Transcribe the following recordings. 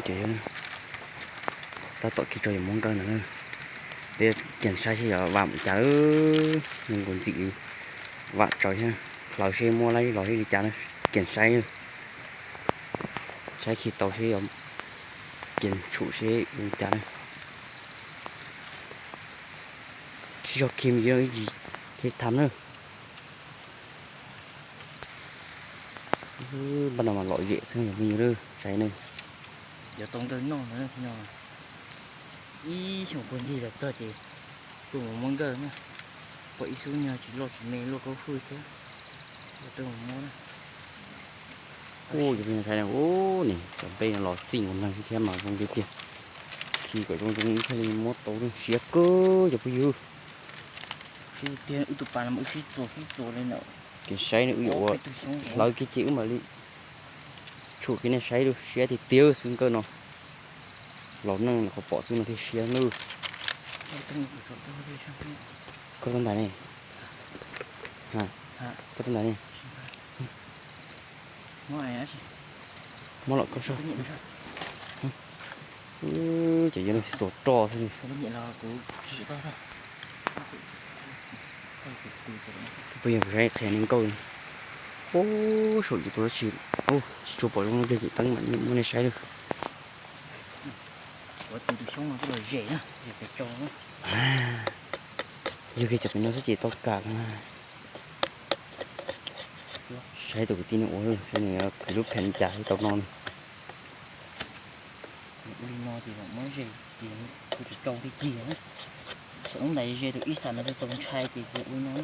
Ces tab tom kiag tso yuav muab nkawj ntawd na. Peb kiag saib seb yuav vam mus cas, zoo nkaus ntxim li vam tsaws thiab. Hlawv seb muab los li cas na, kiag saib, saib khi tau seb yuav kiag tshum seb li cas na. Sib zog khi me ntsis, khi tham na. Npaj no mas lom zem xwb yog phooj ywg, saib ne. Yuav tau nkawj noj no, ib xyoos puag ncig los txog ces tuaj mus muab nkawj na. Pom ib xub nyuag tsis loj tsis me luaj kaub hwj thiab, tuaj mus muab na. Ub, cov phooj ywg saib ne, ub, cov nplej no los txij nkaus neeg thiab mas zoo li tiag. Khi kom zoo zoo thiaj li muab tau, siab kawg cov phooj ywg. Wb tus pas no wb sib txuas sib txuas li ntawd. Ces saib ne, wb yuav ua hlawv kiag ces wb mam li tshum kiag nej saib, siab tiag tiag xwb nkawj no. Los neej qhov pom xwb no thiaj siab nawb. Koj tab ntais ne? Koj tab ntais ne? Muab los koj soj. Ces yog xuas roj xwb. Peb yog kuv saib qhia nej nkauj. Ub, saum ces tus tsis, tsis tshua pom zoo pliag ces teeb mam muab nej saib lawm. Yog kiag cov pem no xwb ces tau kam na. Saib tus kwv tij no ua, saib nws yuav khwv lub phees cas tau no na. Ua li no ces muab ze ces kuj tsis rau tiag tiag na. Saum lub ntais ze rau ib xas no tau ntshai ces kuv ua li no na.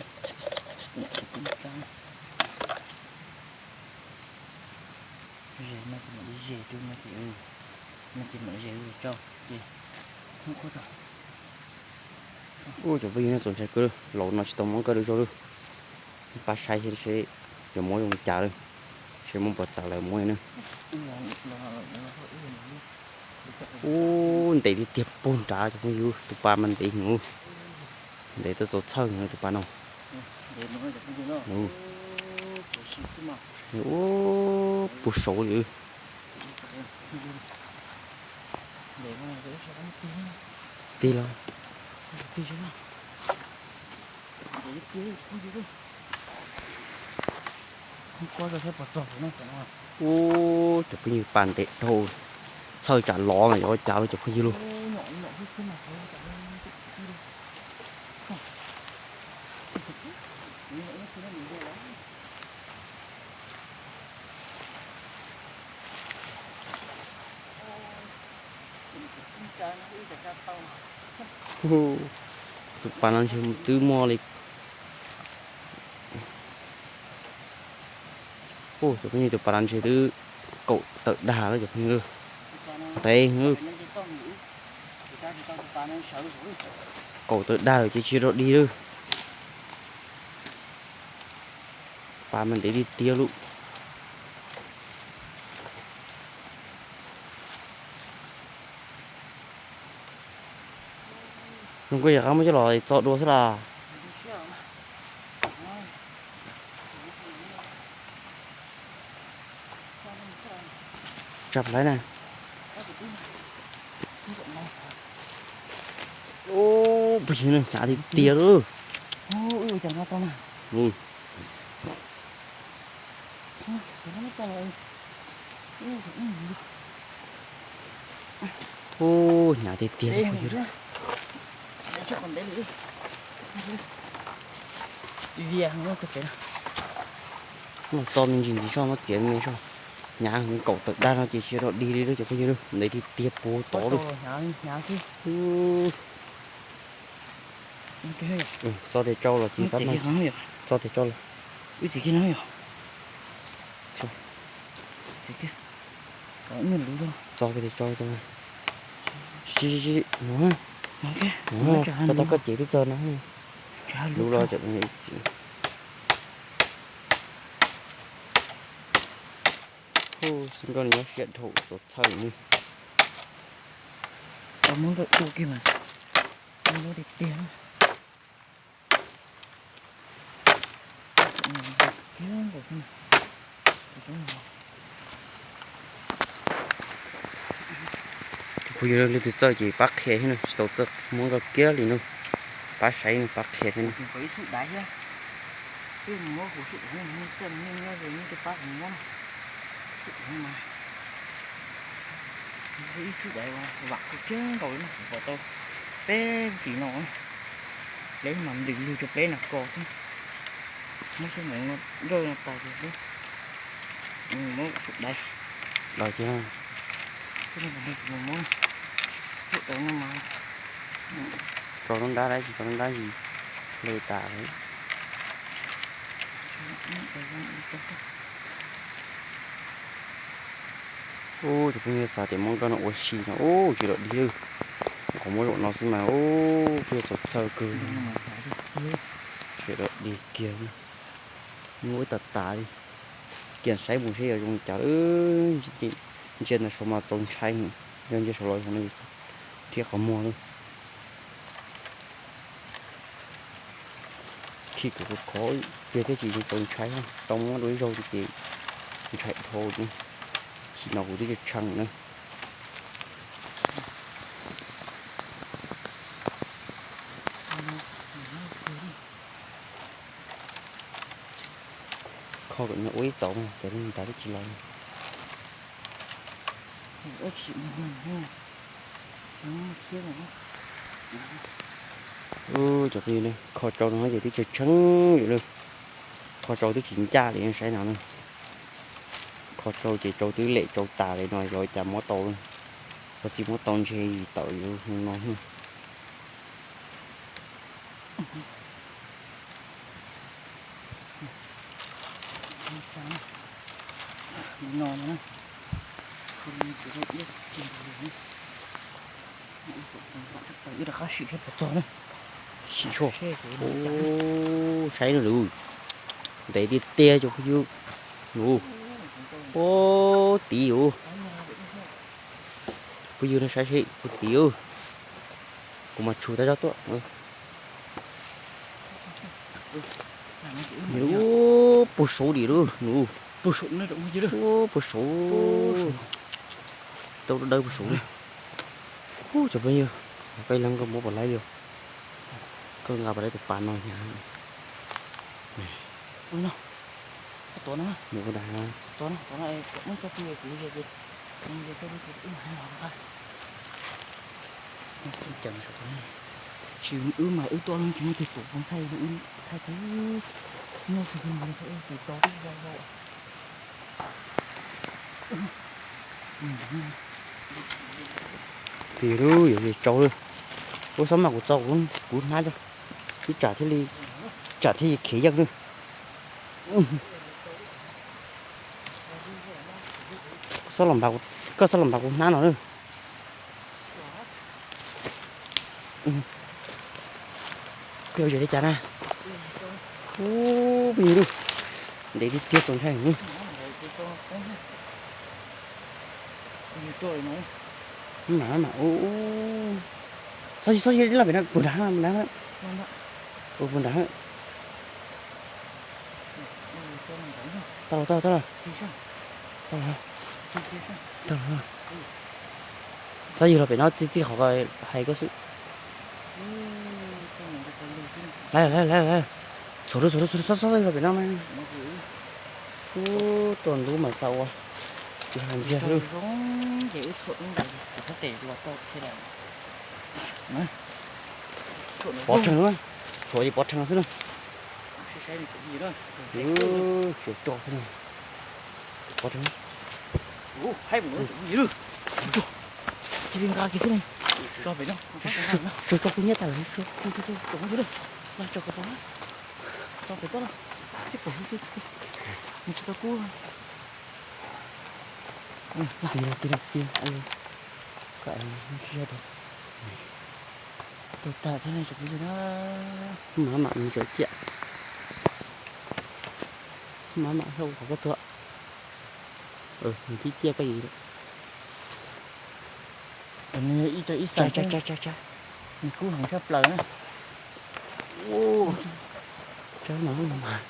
Ze no ces mam li ze rau no ces, no ces mam ze rau ces hnub qhuav tag. Ub, cov phooj ywg, nej txaus ntshai kawg, laus no tsis tau muab nkawj lwm zaug lawm. Pab saib seb yuav muab zoo li cas lawm, seb muab puas txav lawv muab li na. Ub, ntev tiag tiag puag nrad cov phooj ywg, tus pas mas ntev heev, ntev tuaj txaus txhawj heev tus pas no. Ub, puag saud li. Tig los. Ub, cov phooj ywg, pas ntev dhau, txhawj tsam lov mas yuav ua cas lawm cov phooj ywg lauj. Tus pas no ntshe twb muaj li, ub, cov phooj ywg, tus pas no ntshe twb kaum tawm dag lawm cov phooj ywg. Ntev, kaum tawm dag lawm ces tsis rov dig lawm. Pas mas ntev tiag tiag lauj. Zoo nkauj, yog qab muab coj los txo dua xwb las. Tsam lawv na. Ub, phooj ywg, hnyav tiag tiag lauj. Ub, hnyav tiag tiag lauj phooj ywg. Muab txo me ntsis ntxiv soj, muab txiav me soj. Hnyav heev, kaum tawm dag no ces tsis rov dig li lauj cov phooj ywg lauj, ntev tiag tiag puag tod lauj. Txo tes tsau los ces, txo tes tsau los. Txo tes tsau, txo, txo tau koj cev twb txog no. Lub los. Ub, xwb nkauj no nyob siab dhau txaus txhawj li. Tau muab nkawj ua kiag mas, muab tiag tiag. Yog leej twg txawj ces pab qhia thiab na, tsis tau txawj muab nkauj kiag li na. Pab saib no, pab qhia thiab na. Ib xub daiv thiab, twb muab kuv xub daiv, txawj nyob nyob zoo nyob rau pab kuv muab na. Xub daiv mas, ib xub daiv vam kawg kiag nkaus li no, kuv pom tau peb tsis no, pleb mas nplws lug rau pleb no ko xwb. Muab xub moov no, nroj no tag rau pleb, muab xub daiv los ces muab, rau lub nrab dab tsi, rau lub nrab tsi, hle tas. Ub, cov phooj ywg, xav tias muab nkauj no ua si no ub, tsis dog dig lawm. Qhov muab zaum no xwb mas ub, peb yuav txaus txhawj kawg. Tsis dog dig kiag, muab ib tas tas li. Kiag saib mus seb yuav zoo li cas lawm. Ntsia ntawm saud mas txaus ntshai, yog ntsia saud los zoo li thiab qhov muag lawm. Khi khov khov, kiag thiab tsis txaus ntshai, tau muab dua ib zaug ces ntshai dhau. Chim no kuv twb tshee na. Kho kom nws ua ib txaus, ces nrad twb tsis los. Cov phooj ywg, kho tsau no ces twb tshee tshee lawm na. Kho tsau twb tsis ncaj li saib no na. Kho tsau ces tsau twb lem tsau tas li no, yuav ua cas muab tau, yuav tsis muab tau ntshe tawm yuav no. Sim tshuaj. Ub, saib no lawm. Ntev tiag tiag cov phooj ywg. Ub, ub, tid ub. Phooj ywg no saib seb puas tid ub. Kuv mas tshum tas zog tuaj. Ub, puag saud dim lawm nus. Ub, puag saud. Tau dawb puag saud li. Ub, cov phooj ywg, xav peb leeg koj muab puas laib li. Koj nqa puas laib tus pas no hnyav. Mus ua dag. Tsis wb mas wb tuaj leej tsis muaj tus pom thaij, thaij thaij nyuaj xwb, tus tso twb yau yau. Plig lub yuav tsau lawm. Ub, xob mas kuv txo kuv hnab, wb tsam thiaj li, tsam thiaj li khiav yeej lawm. Xob los npam, koj xob los npam kuv hnab no na. Koj yuav zem li cas na? Ub, plig lub, ntev tiag tiag txaus ntshai. Mam mam ub, txhob txhob loj pem no, puag nrad, puag nrad, puag nrad. Tau los, tau los, tau los. Tau los, tau los. Txhob yws los pem no, txij txij qhov hais koj xwb. Lawm, lawm, lawm, lawm. Txhuam, txhuam, txhuam, txhob yws los pem no mas. Ub, tuaj ntub mas xav ua, tsis hais ntxiag xwb. Pov rhees, txhuam ces pov rhees xwb na. Tsis tso xwb na. Pov rhees. Cia li nqa kiag xwb na. Tso pem no. Tso, tso kuv nyiaj tas lawm. Tso pem toj, tso pem toj. Tsis pom, nws tsis tau kub. Tig, tig, tig, tig. Koj tsis yog tus, tus tag thiab ne, tsis pom li na. Maj mam mus tseem ciaj. Maj mam hauj qhov koj tuag. Nws tib ciaj koj yim lawm. Nws ib co ib xav, nws kub heev tshaj plaws na. Tsawb no, no mas,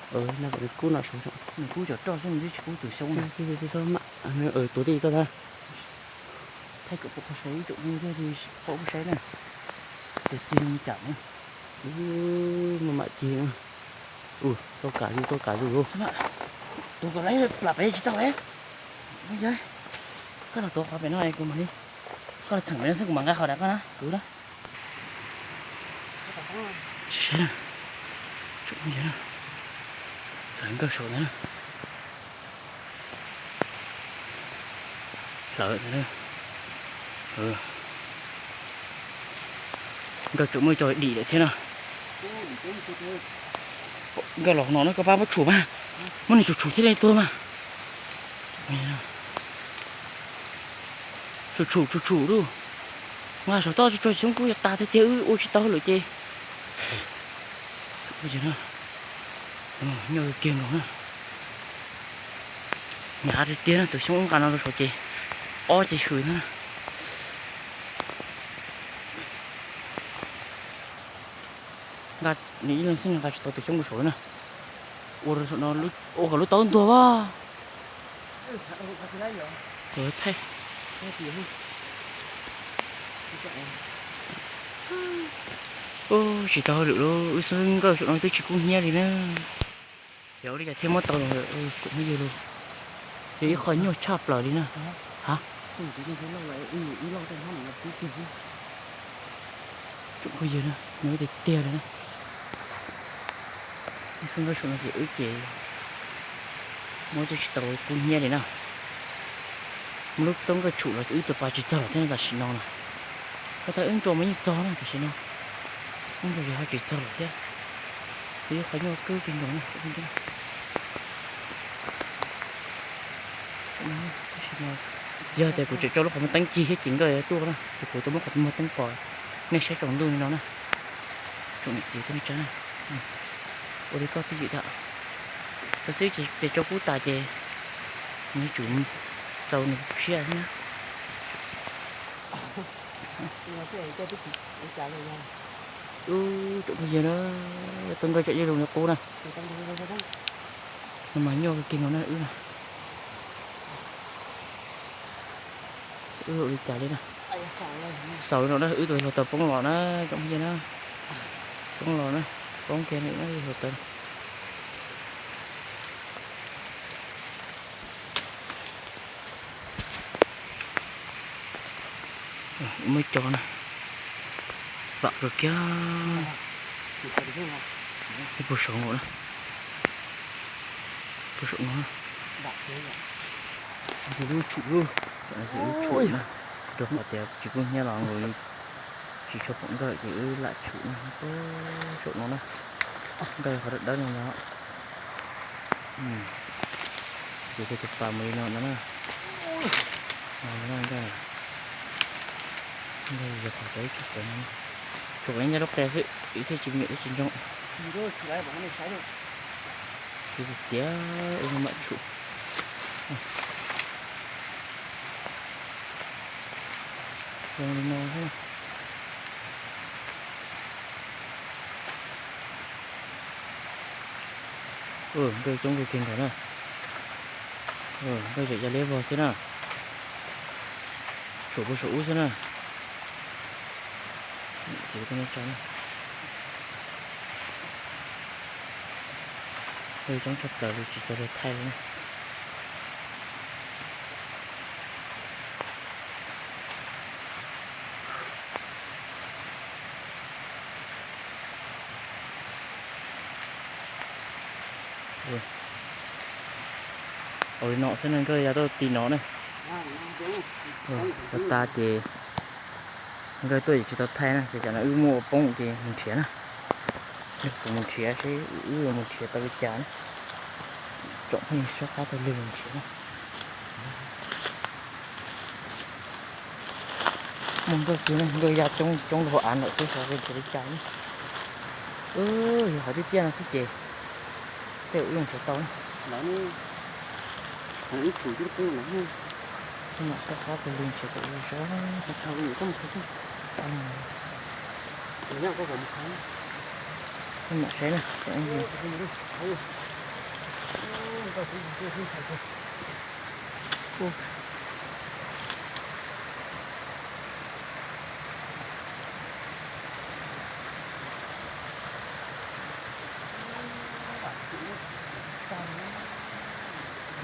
no kom nws kub no saud, nws kub cov roj xwb, nws twb tsis kub tus xyoob na. Tuav tij koj ntag. Thaij kom pom qhov saud ib tsoom phooj ywg thiaj li paub saib na. Tus cig zoo li cas na. Muaj mam cig na. Ua, tau kam zuj, tau kam zuj lauj. Tus kom laib plam pem tsis tau es. Koj los tuav qhov pem no kuv mam li, koj los txheem pem no xwb kuv mam nqa qhov dav koj na kuv na. Saib na, tsoom phooj ywg na, hlawv nkawj saum ntawd na. Hlawv ntawd na. Nkawj tseem muaj cov dim lawm thiab na. Nkawj los no na koj pab muab tshum mas, muab nws tshum tshum thiaj li tuag mas. Tshum tshum tshum tshum lauj. Mas saum toj tso xyoob kub yuav tas tiag tiag wb ua tsis tau lawm ces. Nyuaj kiag nkaus na. Hnyav tiag tiag na, tus xyoob nqa no rau saum ces ob ces hws na. Nqa nws ib leeg xwb nqa tsis tau tus xyoob rau saum na. Ua rau saum no ua kom lub taub ntuag as. Thaij. Tsis tau hauj lwm lauj, wb xub nkawj saum no twb tsis kub hnyiab li na. Yog ua li cas thiaj muab tau los, tsoom phooj ywg lauj. Yog ib qho nyuaj tshaj plaws li na. Ha, tsoom phooj ywg na, nyuaj tiag tiag li na. Wb xub nkawj saum no ces wb ces muab twb tsis tau kub hnyiab li na. Muab lub taub nkawj tshum los wb tus pas tsis txog thiab tam sim no na. Koj tas wb ntso mas yeej txog na tam sim no. Wb ntso ces ho tsis txog lawm thiab. Wb qhov nyuaj kawg kiag nkaus na. Yog tias kuv tseem tso lub qhov muag teeb cig thiab ces nkawj yuav tuaj na, ces kuv tau muab qhov muag teeb pos nej saib tsaus ntuj li no na. Tsoom niam txiv tub neej tsa na, ua li koj twj ywm thiab. Tau xwb ces tso kub tas ces nws yuav tsum txaus nws siab thiab na. Ub, tsoom phooj ywg na, taub nkawj tseem yuav zoo li qub na. No mas nyuaj kiag nkaus na wb na. Wb ua li cas li na. Xaus li no na, wb tus hluav taws poob los na, tsoom phooj ywg na. Poob los na, poob kiag li na hluav taws. Muaj cov na, vam kawg kiag. Ib puag saum no na, puag saum no na. Tus lub tshum lub, lub tshum na, rau qhov tias tsis kub hnyiab los nkaus li, tsis tshua pom nkawj ces wb lam tshum na. Saum no na, nkawj qhov dawb dawb no no. Ces tus pas mus li no no na. No no nkawj, nkawj yog qhov tau ib tsoom pem no, tsuas ib ncaj lub qe xwb, ib thiaj tsis me ib tsis ntsoog. Txiav txiav ua mam tshum. Zoo li no xwb. Nkawj coob kawg kiag nkaus na. Nkawj tseem ya liab vog xwb na. Tshum puag saum ub xwb na. Txiv tub neej tsa na. Nkawj coob tshaj plaws li tsis tau luag thaij li na. Ua li no xwb na, nkawj ya tuaj ti no na. Ua tas ces nkawj tuaj ces tsis tau thaij na, ces cov no wb muab ua poob ces mus nrhiav na. Kuv mus nrhiav seb wb yuav mus nrhiav tau li cas na. Tsoom phooj ywg soj qab taug lw mus nrhiav na. Muaj nkawj kiag na, nkawj ya coob coob rau hauv av ntawm xwb xyov nrhiav li cas na. Yog qhov tiaj tiaj no xwb ces tej zaum wb nrhiav tau na. Wb tshum coob coob no. Mam soj qab taug lw nrhiav kom zoo zog. Mam saib na.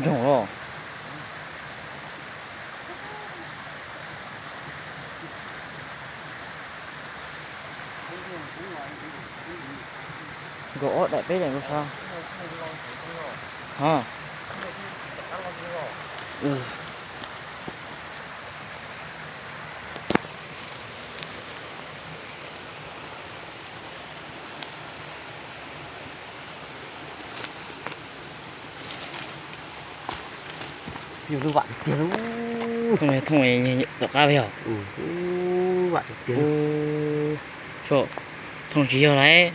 Nroog los. Nkaus ob daim peb daim nkaus sab. Yog lub vam tiag tiag lub. Thooj tom qab yog. Vam tiag tiag. Thooj tsis yog lauj.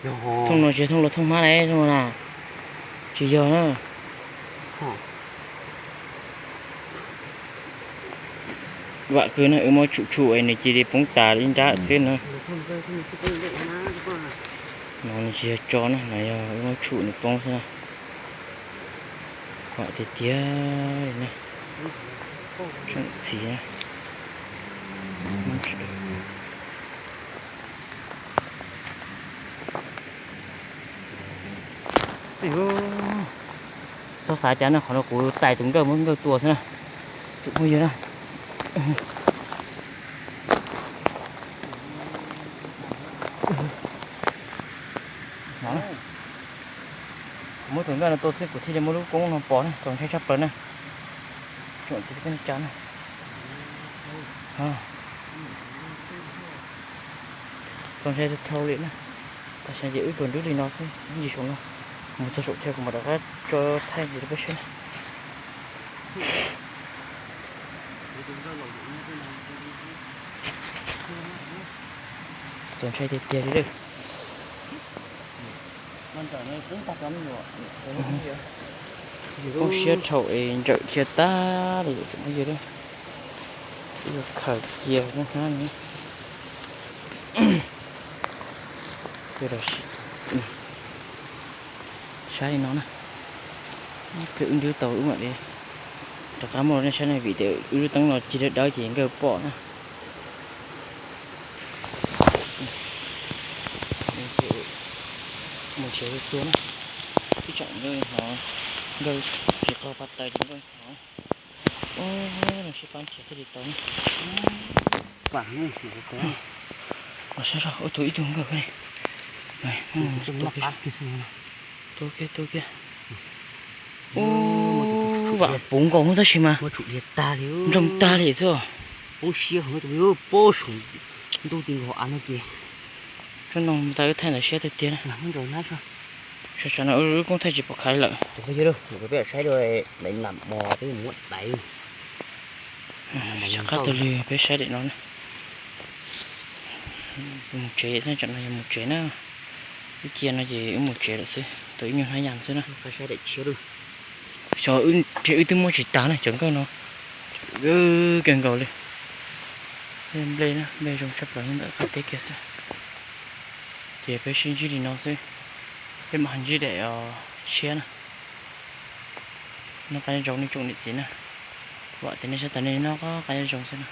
Thooj no tsis yog thooj los thooj hmab lauj, thooj no na. Tsis yog na. Vam kawg na, wb muab tshum tshum es nws cia li poob tas ib nrab xwb na. No nws tsis yog tso na, no yog wb muab tshum nws poob xwb na. Vam tiag tiag li na. Tsoom txiv na. Txhob xav cas na, qhov no kuv tais tus nkawj muab nkawj tua xwb na. Tsoom phooj ywg na. Kuv muab tus nkawj no tua xwb kuv thiaj li muaj lub koob no pom na, txaus ntshai tshaj plaws na. Tsoom txiv kwv tij neej tsa na. Txaus ntshai dhau li na. Tam sim no ces wb tuaj nrub li no xwb, ib ntsis saum no mus txog saum chaw kuv mam rov qab tso thaij ntsis rau peb saib na. Txaus ntshai tiag tiag li lawm. Poob siab dhau es ntsawm dhia tag li tsoom phooj ywg. Wb yuav khaws cia lub hnab no. Saib li no na. Peb wb nrub tau wb mam li rov qab muab rau nej saib na, vim tias wb lub teeb no cig dawb dawb ces nkawj pom na. Mus nrhiav tua na. Ib tsam nkawj hnov, nkawj tsis qau pa taws ces nkawj hnov. Ua, sib pab nrhiav thiaj li tau na. Los saib saib ua tus ib tug nkawj. Tua kiag, tua kiag. Ua, vam puv nkaus tab sis mas nroo tag li xwb. Poob siab heev, pob saum ntuj ti nkaus av no ces. Tsob ntoo ntawd wb thaij ntawd siab tiag tiag na. Tsam no wb koob thaij tsis pom khav lawm. Peb saib dua daim nam mos peb mus muab daim. Sab qab tuaj li peb saib daim no na. Mus tsev, tsam no yog mus tsev na. Wb cia no ces wb mus tsev lawm xwb, tau ib nyuag hnab yas xwb na. Xyov wb twb muab tsis tas na cov nkawj no, kawg nkaus li. Nplej na, nplej zoo tshaj plaws ntawm qab teb kiag xwb. Ces peb sib ntsib li no xwb, peb mam ntsib daim tshiab na. Noj qab nyob zoo nej tsoom niam txiv na. Vam tias nej sawv daws nej noj qab nyob zoo xwb na.